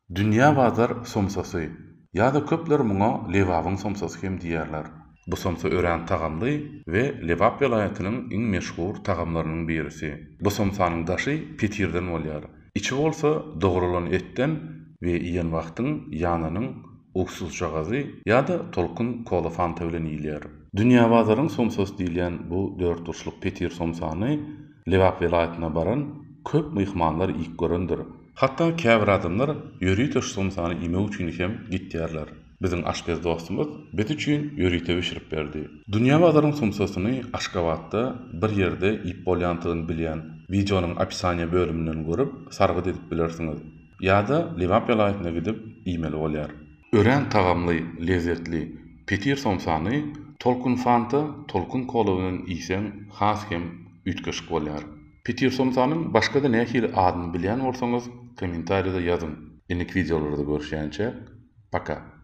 Dünýä bazar somsasy ýa-da köpler muňa Lebabyň somsasy hem diýýärler. Bu somsa örän tagamly we Lebap welaýatynyň iň meşhur tagamlarynyň birisi. Bu somsanyň daşy petirden bolýar. Içi bolsa dogralan etden we iýen wagtyň ýanynyň uksusjagazy ýa-da tolkun kola fanta bilen iýilýär. Dünýä bazaryň somsasy diýilýän bu dörtburçluk petir somsany Lebap welaýatyna baran köp myhmanlar iýip görendir. Hatda käbir adamlar ýörite şu somsany iýmek üçin hem gitýärler. Biziň aşpez dostumyz biz üçin ýörite bişirip berdi. Dünýä bazaryň somsasyny Aşgabatda bir ýerde iýip bolýandygyny bilýän. Wideonyň opisaniýa bölüminden görüp sargyt edip bilersiňiz. Ýa-da Lebap welaýatyna gidip iýmeli bolýar. Örän tagamly, lezzetli petir somsany Tolkun Fanta, Tolkun Kola bilen iýseň has hem üýtgeşik bolýar. Petir somsanyň başga-da nähili adyny bilýän bolsaňyz kommentariýada ýazyň. Indiki wideolarda görüşýänçäk, paka.